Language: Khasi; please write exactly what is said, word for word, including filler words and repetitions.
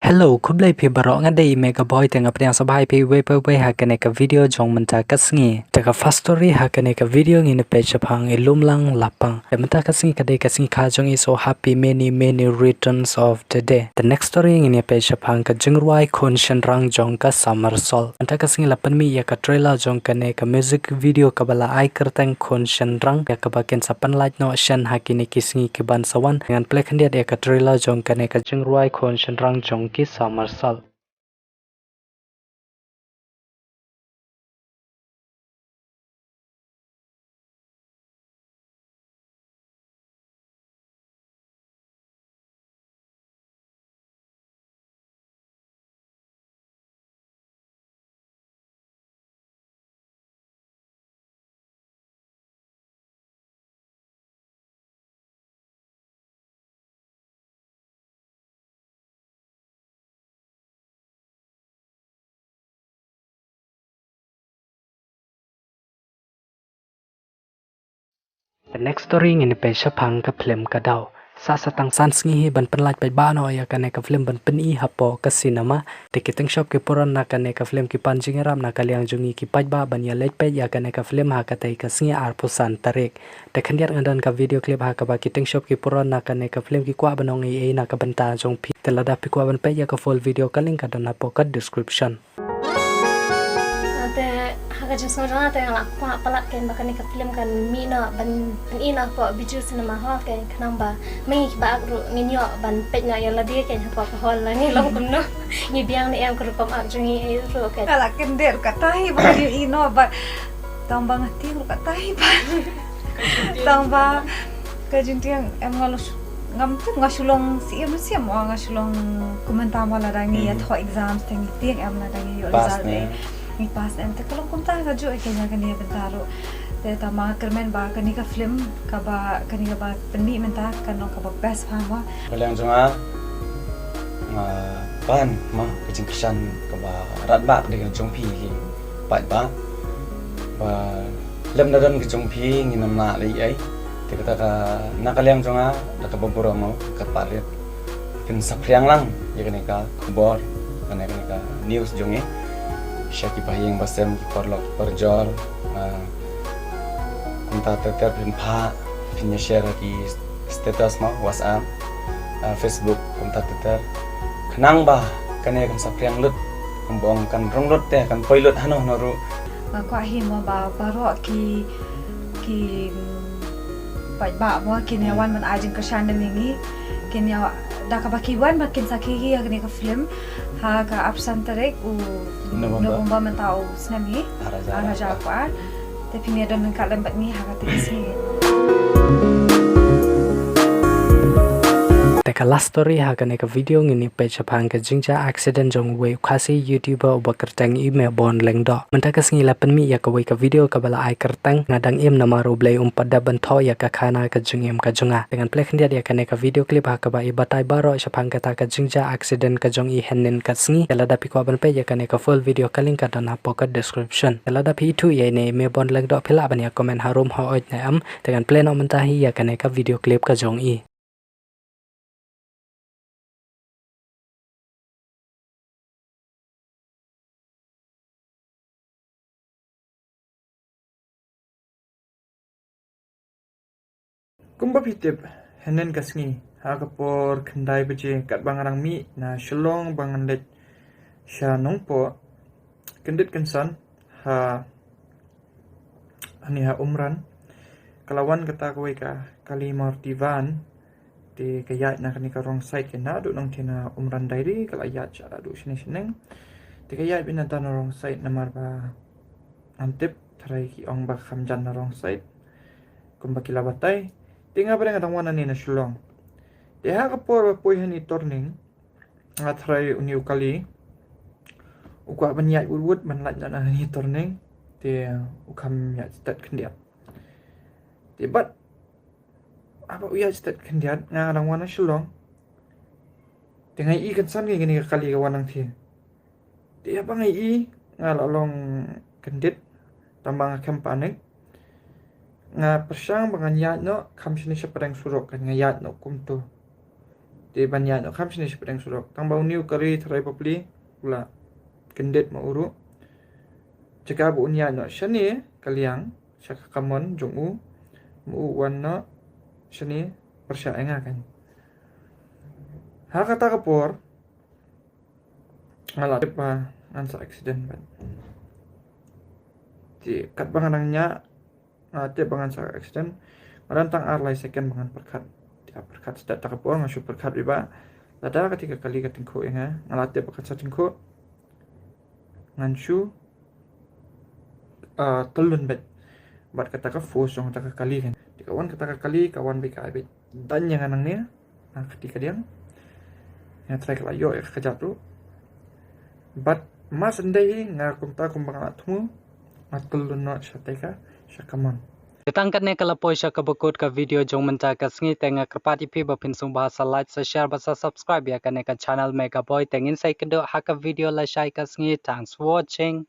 Hello, khublei phi baroh, nga dei i Mega Boy te nga pdiang sngewbha ïa phi wei pa wei ha kane ka video jong mynta ka sngi. Te ka first story ha kane ka video ngin ïa peit shaphang i Lumlang Lapang. Te mynta ka sngi ka dei ka sngi kha jong i, so happy many many returns of the day. The next story ngin ïa peit shaphang ka jingrwai khun shynrang jong ka Summer Sol. Mynta ka sngi la pynmih ïa ka trailer jong kane ka music video kaba la ai kyrteng Khun Shynrang, ïa kaba kin sa pynlait noh shen ha kine ki sngi ki ban sa wan. Ngan plie khyndiat ïa ka trailer jong kane ka jingrwai Khun Shynrang jong ki Summer Sol. The next story ngin ïa peit shaphang ka film Ka Daw. Sa sa tang san sngi hi ban pynlait paidbah noh ïa kane ka film ban pyni hapoh ka cinema. Te ki tyngshop ki puron na kane ka film ki pan jingïarap na ka liang jong ngi ki paidbah ban ïa leit peit ïa kane ka film ha katei ka sngi arphew san tarik. Te khyndiat nga don ka video clip ha kaba ki tyngshop ki puron na kane ka film ki kwah ban ong ei ei na ka bynta jong phi. Te lada phi kwah ban peit ïa ka full video ka link ka don hapoh ka description. Te ha ka jingsngew jong nga te nga la kwah palat kein ba kane ka film kan mih noh ban pyni noh hapoh Bijou Cinema Hall kein, khnang ba ma ngi kiba ak ruh ngin ïoh ban peit noh ïa lade kein hapoh ka hall, la ngi long kumno, ngi biang ne em ka rukom ak jong ngi ei ruh kein. Nga la kyndit ruh katta hi ba ngi ïohi noh, bad tang ba nga tieng ruh katta hi ba tang ba ka jingtieng em, nga la shu, ngam tip, nga shu long siem siem, nga shu long kumta mo, lada ngi ïa thoh exams te ngi tieng em, lada ngi ïoh result ne ngi pass em. Te ka long kumta kajuh ïa kane ka bynta ruh. Te tang ba nga kyrmen ba kane ka film kaba, kane kaba pynmih mynta kan long kaba best bha mo. Ka liang jong nga, nga pan mo ka jingkyrshan kaba radbah ka dei ka jong phi ki paidbah. Ba lem da don ka jong phi ngin ym lah leh ei ei. Te kata ka, na ka liang jong nga da kaba burom mo, ka pat rit phin saphriang lang ïa kane ka khubor, kane, kane ka news jong ngi sha ki bahaïing bahasem, ki paralok parajor. Ah, kumta ter ter phin phah, phin ïa share ha ki status mo, WhatsApp, ah, Facebook, kumta ter ter, khnang ba kane kan saphriang lut, kumba ong kan rung lut te kan poi lut hano hano ruh. Nga kwah hi mo ba baroh ki, ki, mm, paidbah mo kin ïa wan ban ai jingkyrshan da mynta ngi, kin ïa, da kaba ki wan ba kin sa kyrkieh ïa kane ka film ha ka arphew san tarik u November, November mynta u snem hi ar hajar arphew ar. Te phin ïa don ryngkat lem bad ngi ha kata ka sngi. Te ka last story ha kane ka video ngin ïa peit shaphang ka jingjia accident jong uwei u Khasi YouTuber uba kyrteng i Mebon Lyngdoh. Mynta ka sngi la pynmih ïa kawei ka video kaba la ai kyrteng Nga Dang Im Namar U Blei Um Pat Dep Ban Thoh Ïa Ka Khana Ka Jingim Ka Jong Nga. Te ngan plie khyndiat ïa kane ka video clip ha kaba i batai baroh shaphang kata ka jingjia accident ka jong i hynnin ka sngi. Te lada phi kwah ban peit ïa kane ka full video ka link ka don hapoh ka description. Te lada phi ithuh ïa ine i Mebon Lyngdoh phi lah ban ïa comment harum hooid ne em. Te ngan plie noh mynta hi ïa kane ka video clip ka jong i. Kumba phi tip, hynnin ka sngi ha ka por khyndai baje katba nga dang mih na Shillong ba ngan leit sha Nongpoh, kyndit kynsan ha, hani ha Umran, ka la wan kata kawei ka kali Maruti van. Te ka ïaid na kane ka wrong side, ka naduh nangta na Umran Dairy ka la ïaid sha naduh shane shaneng. Te ka ïaid beit nangta na wrong side namar ba ngam tip, tharai ki ong ba kham jan na wrong side, kumba ki la batai. Te nga ba dang, nga dang wan nane na Shillong. Te ha ka por ba poi hani turning, nga tharai une u kali u kwah ban ïaid wut wut ban lait na, na hani turning. Te u kham ïaid stet khyndiat. Te bad haba u ïaid stet khyndiat, nga dang wan na Shillong. Te nga ïohi kynsan kane ka kali ka wan nangta. Te haba nga ïohi, nga la long kyndit, tang ba nga khlem panic. Nga pyrshang ba ngan ïaid noh kham shane shapdeng surok, kan nga ïaid noh kumto. Te ban ïaid noh kham shane shapdeng surok. Tang ba une u kali tharai bapli u la kyndit ma u ruh. Jaka ba un ïaid noh shane ka liang sha ka kamon jong u, ma u wan noh shane pyrshah ïa nga kan. Ha kata ka por nga la tip ba ngan sa accident ban. Te katba nga nang ñiah nga tip ba ngan sa accident. Nga don tang ar lai second ba ngan pyrkhat. Te pyrkhat stet ta ka por nga shu pyrkhat beit ba lada kata ka kali ka tyngkhuh ïa nga, nga la tip ba kan sa tyngkhuh, ngan shu tyllun beit bad kata ka force jong kata ka kali kan. Te ka wan kata ka kali ka wan beit ka ai beit daiñ ïa nga nangne. Nga kti ka diang. Nga trai ka la ïoh ïa ka kjat ruh. Bad ma shen dei hi nga kumta kumba nga la thmu, nga tyllun noh shatei ka sha kamon. Te tang katne ka la poi sha kaba kut ka video jong mynta ka sngi. Te nga kyrpad ïa phi ba phin sngewbha sa like, sa share bad sa subscribe ïa kane ka channel Mega Boy. Te ngin sa ïakynduh ha ka video lashai ka sngi. Thanks for watching.